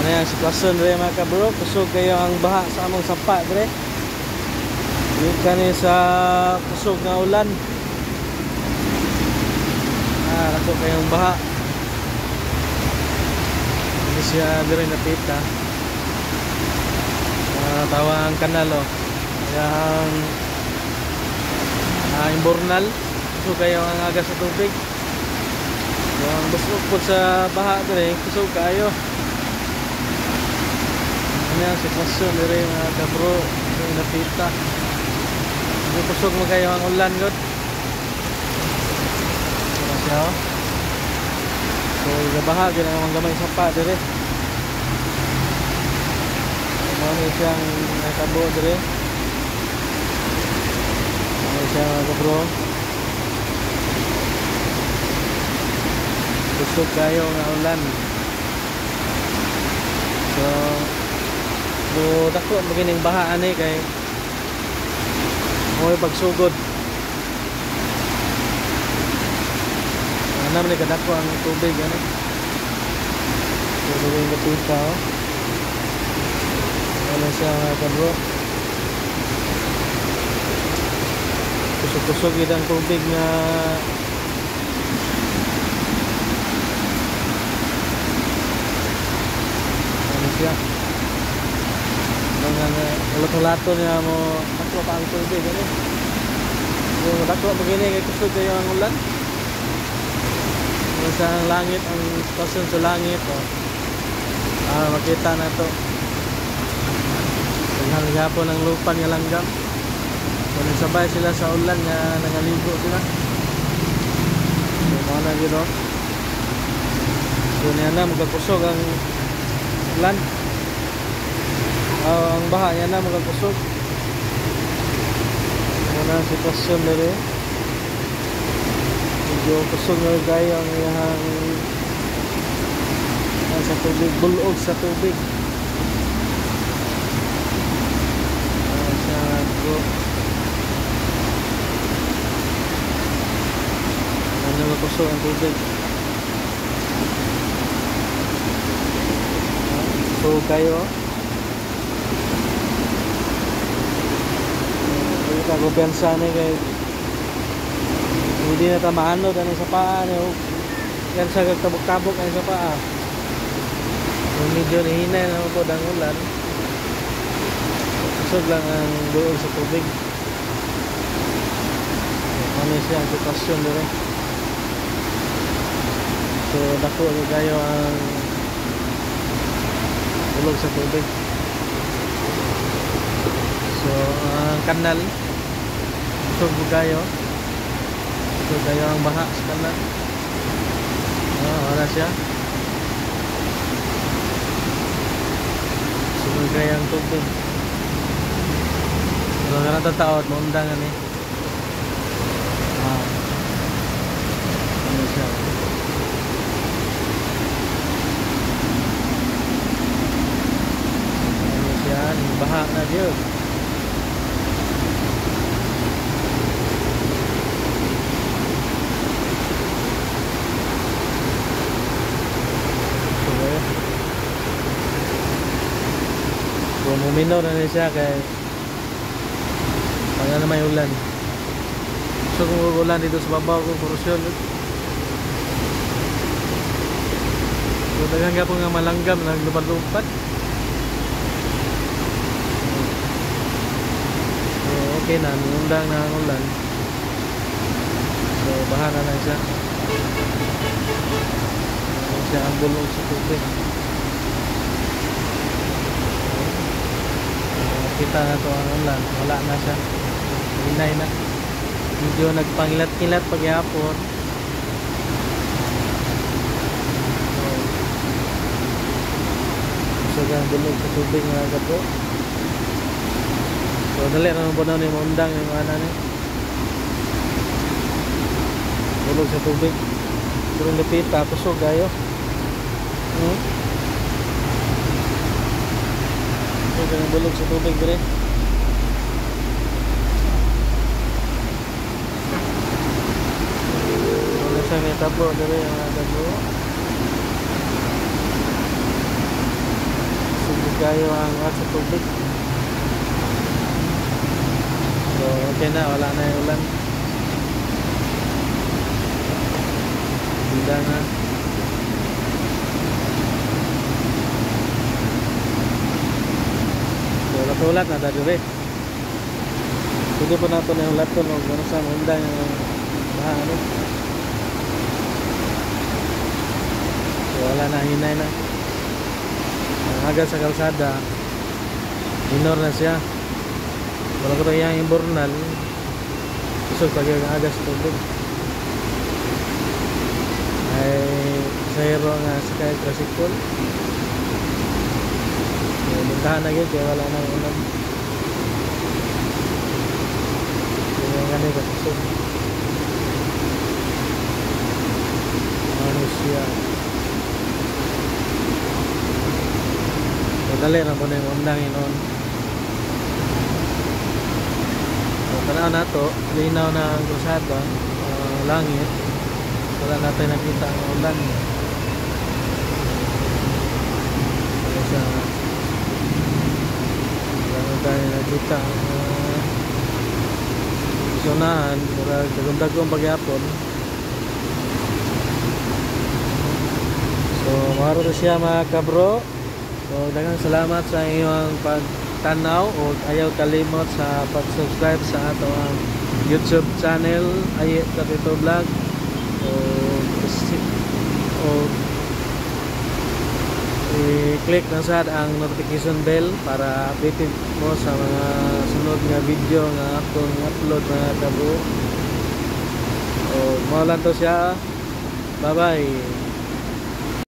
Ano yung sitwasyon dre, mga kabro? Kusog kayo ang baha sa among sapa dre. Gikan ni sa kusog nga ulan. Dako kayong baha. Hindi siya dre napita. Tawa ang kanal oh. Yang imbornal. Kusog kayo ang agas sa tubig. Yung busog po sa baha dre, kusog kayo. Ano ang sitwasyon dre, mga kabro, yung napita. Hindi kusog mo kayo ang ulan god. Ano siya oh? So gabaha gyud ang mga gamay sapa dre. Ano ni siyang natabo dre. Ano siya, mga kabro? Kusog kayo nga ulan. So do dako magining baha ani kay mo'y pagsugod. Ano man kadako ang tubig ani. So dili napita oh. Ano siya, mga kabro? Kusog-kusog gid ang tubig nga ano siya. Mga ulot-ulato niya mo dako pa ang tubig ani. Yung dako magini kay kusog kayo ang ulan. Yung sa langit, ang sitwasyon sa langit oh. Makita na to. Daghang gihapon ang lupan nga langgam. So nagsabay sila sa ulan nga nangaligo sila. So mao na gyud oh. So niya na magakusog ang ulan. Ang baha niya na magakusog. Muna ang sitwasyon dere. Medyo kusog na kayo ang iyang sa tubig, bulog sa tubig. Sa go. Ano makusog ang tubig. So kayo ka kumpiyansa ni kay hindi na ta maanod ani sa paa ni yan sa tabok-tabok ani sa paa. So medyo nihinay na po ang ulan. Kusog lang ang duol sa tubig. So, ano siya ang sitwasyon dire. So dako kayo ang tulog sa tubig. So ang kanal kusog kayo. Kusog kayo ang baha sa kanal. Wala siya. Kusog kayo ang tubig. Wala ka natataot, maundang ani. Ano siya? Ano siya? Baha na yun. So, muminaw na niya siya kay pag na may ulan. So kung ulan dito sa babaw ko, korosyon. So daghan ka po nga malanggam naglupad-lupad. So okay na, undang na ang ulan. So baha na lang siya. Ano siya ang bulog sa tubig. Kita na to ang ulan, wala na siya. Hinay na. Medyo nagpangilat-kilat paghapon. So, busog ang bulog sa tubig mga kapo. So dali na po na ni maundang yung mga ni. Bulog sa tubig. Pero lipita, kusog kayo. Busog ang bulog sa tubig dire. Wala siya may tabo dire mga kapo. Kayo ang sa tubig. So okay na, wala na yung ulan. Hindi na. So ulat-ulat na dali. Pwede po nato na yung ulat ko no, gano'n sa undang yung baha ano. So wala na, hinay na. Ang agad sa kalsada, minor na siya. Wala ko tayo yung imbornal. Kusog pag yung agas tubig. Ay pasahero nga sakay tricycle. So buntahan na gyud kaya wala na yung ulan. So yung ganun ka kusog. Ano siya? So dali ra po na yung undang inon. So tanaw na to, linaw na ang krusada, langit. Wala natin nakita ang ulan. Wala siya. Wala na tayo nakita ang sunahan, murag dagong-dagong pagyapon. So maro to siya mga kabro. So daghang salamat sa inyong pagtanaw o ayaw kalimot sa pag-subscribe sa ato ang YouTube channel Aye 32 Vlog o i-click lang sad ang notification bell para updated mo sa mga sunod nga video nga akong upload mga kabro. O mao lang to siya. Bye bye.